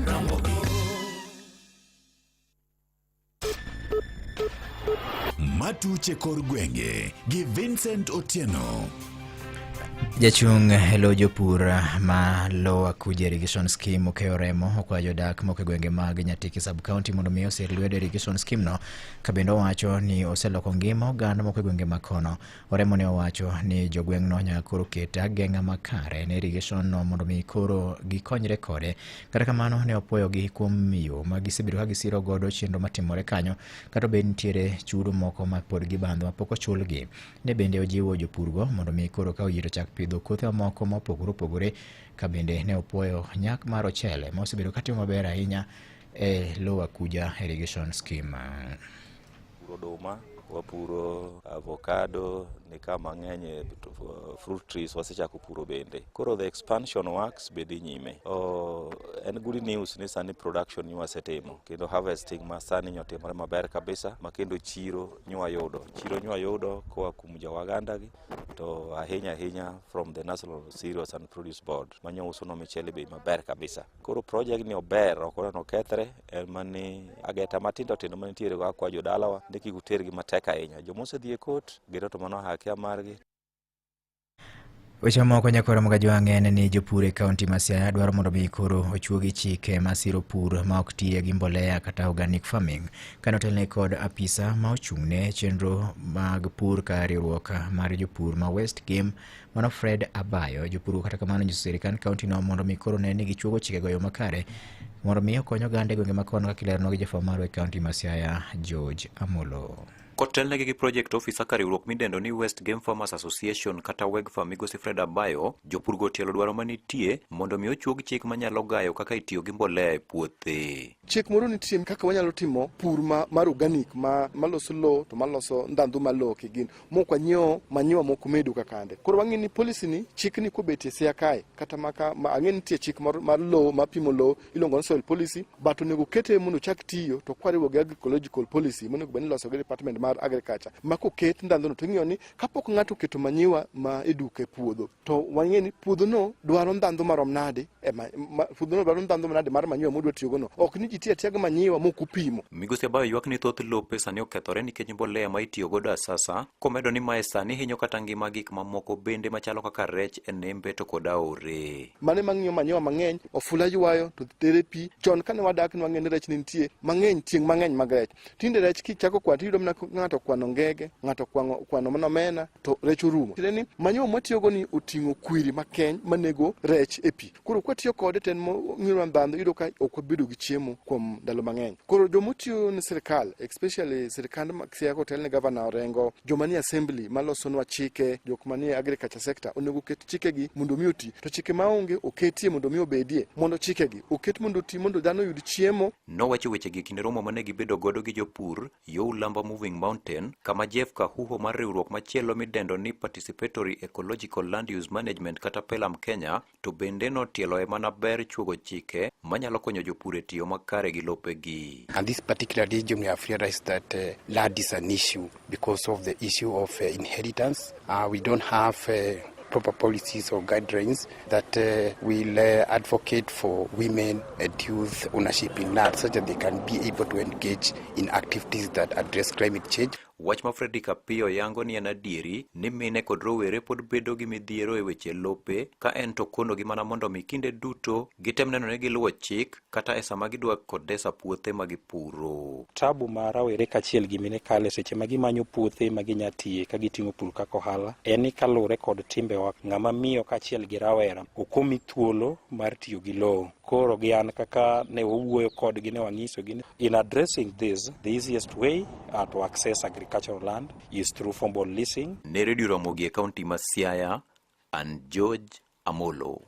Ramogi. Matuche kor gwenge gi Vincent Otieno. Jachung' e lo jopur ma Lower Kuja Irrigation Scheme okeyo remo okwayo jodak moko e gwenge mag Nyatike sub county mondo mi osir lwedo irrigation scheme no ka bende owacho ni oseloko ngima oganda moko e gwenge ma kono. Oremo ne owacho ni jogweng'no nyaka koro ket ageng'a makare ne irrigation no mondo mi koro gikonyre kode. Kata kamano ne opuoyogi kuom yo ma gisebedo ka gisiro godo chenro matimore kanyo kata obed nitiere chudo moko ma pod gibandho ma pok ochulgi. Ne bende ojiwo jopurgo mondo mi koro ka oyie to chak pidho kothe mamoko mopogore opogore ka bende ne opuoyo nyak mar ochele ma osebedo katimo maber ahinya e Lower Kuja Irrigation Scheme. Puro oduma, wapuro avocado, ni ka mang'eny e fruit trees wasechako puro bende. Koro the expansion works be dhi nyime. Oh, en good news ni sani production ni wasetimo kendo harvesting ma sani nyotimore maber kabisa ma kendo chiro nywayudo. Chiro nywayudo koa kuom jowaganda gi to ahinya ahinya from the National Cereals and Produce Board manyo uso no michele bei maber kabisa. Koro project ni ober ok oneno okethre en mani ageta matindo tindo manitiere go akwa jodalawa ni kik utergi matek ahinya. Joma osedhi e court gito to mano hakia margi. Weche mamoko nyakwara Mogajwang' en ni jopur e kaunti ma Siaya dwaro mondo mi koro ochuogi chike masiro pur ma ok tiye gi mbolea kata organic farming. Kane otelne kod apisa ma ochung'ne chenro mag pur ka riwruok mar jopur ma West Game mano Fred Abayo, jopur kata kamano nyiso sirikand kaunti no mondo mi koro ne ni gichuogo chikego e yo makare mondo mi okony oganda e gwenge ma kono kaka ileronwa gi jafwambo marwa e kaunti ma Siaya George Amolo. Kotelnegi gi project officer ka riwruok midendo ni West Game Farmers Association kata WEGFA migosi Fred Abayo, jopurgo otielo dwaro manitie mondo mi ochuog chik manyalo gayo kaka itiyo gi mbolea e puothe. Chik moro nitie kaka wanyalo timo pur ma, mar organic ma maloso lowo to maloso ndhandhu mar lowo kigin mok wanyiewo manyiwa moko medo kakande. Koro wang'e ni policy ni chik ni kobetie Siaya kae kata maka ma, ang'e nitie chik mar, mar lowo mapimo lowo iluongo ni soil policy but onego kete mondo ochak tiyo to kwariwo gi agroecological policy monego bed ni iloso gi department mar agriculture ma koket ndhandhuno to ing'iyo ni kapok ng'ato oketo manyiwa ma e duka e puodho to wang'e ni puodhono dwaro ndhandhu marom nade e puodhono dwaro ndhandhu manade mar manyiwa modwa tiyogono ok ni ji tiyo atiya gi manyiwa mok opimo. Migosi Abayo ywak ni thoth lope sani okethore nikech mbolea ma itiyo godo asasa, komedo ni mae sani hinyo kata ngima gik mamoko bende machalo kaka rech e nembe to kod aore. Mane mang'iyo manyiwa mang'eny ofula ywayo to tere pi. Chon kane wadak ne wang'eyo ni rech ne nitie mang'eny, tieng' mang'eny mag rech. Tinde rech kichako kwano tiyudo mana ng'ato okwano ngege, ng'ato okwano mana omena to rech orumo. Tiende ni manyiwa mwatiyogo ni oting'o kwiri makeny manego rech e pi. Koro kwatiyo kode to en mong'irwa ndhandhu, iyudo ka ok wabedo gi chiemo kuom ndalo mang'eny. Koro jomotiyo ne sirikal, especially sirikand Siaya kotel ne gavana Orengo, joma nie assembly malosonwa chike, jok manie agriculture sector onego oket chikegi mondo mi oti. To chike maonge oketie mondo mi obedie, mondo chikegi oket mondo oti mondo dhano oyud chiemo. Nowacho wechegi e kinde romo mane gibedo godo gi jopur yo Ulamba Moving Mountain, kama Jeff Kahuho mar riwruok machielo midendo ni Participatory Ecological Land Use Management kata PELUM Kenya to bende notieloe mana ber chuogo chike manyalo konyo jopur e tiyo makare gi lopegi. And this particular region we have realized that land is an issue because of the issue of inheritance. We don't have proper policies or guidelines that will advocate for women and youth ownership in land such that they can be able to engage in activities that address climate change. Wach ma Fredrick Apiyo yango ni en adieri ni mine kod rowere pod bedo gi midhiero e weche lope ka en to konogi mana mondo mi kinde duto gitem neno ni giluwo chik kata e sama gidwa kodesa puothe ma gipuro. Tabu ma rawere kaachiel gi mine kale seche ma gimanyo puothe ma ginya tiye ka gitimo pur kaka ohala en ni kaluwore kod timbewa ng'ama miyo kaachiel gi rawera ok omi thuolo mar tiyo gi lowo. Koro gi an kaka ne wawuoyo kodgi ne wang'isogi ni in addressing this the easiest way to access agricultural land is through formal leasing. Ne Radio Ramogi e kaunti ma Siaya, an George Amolo.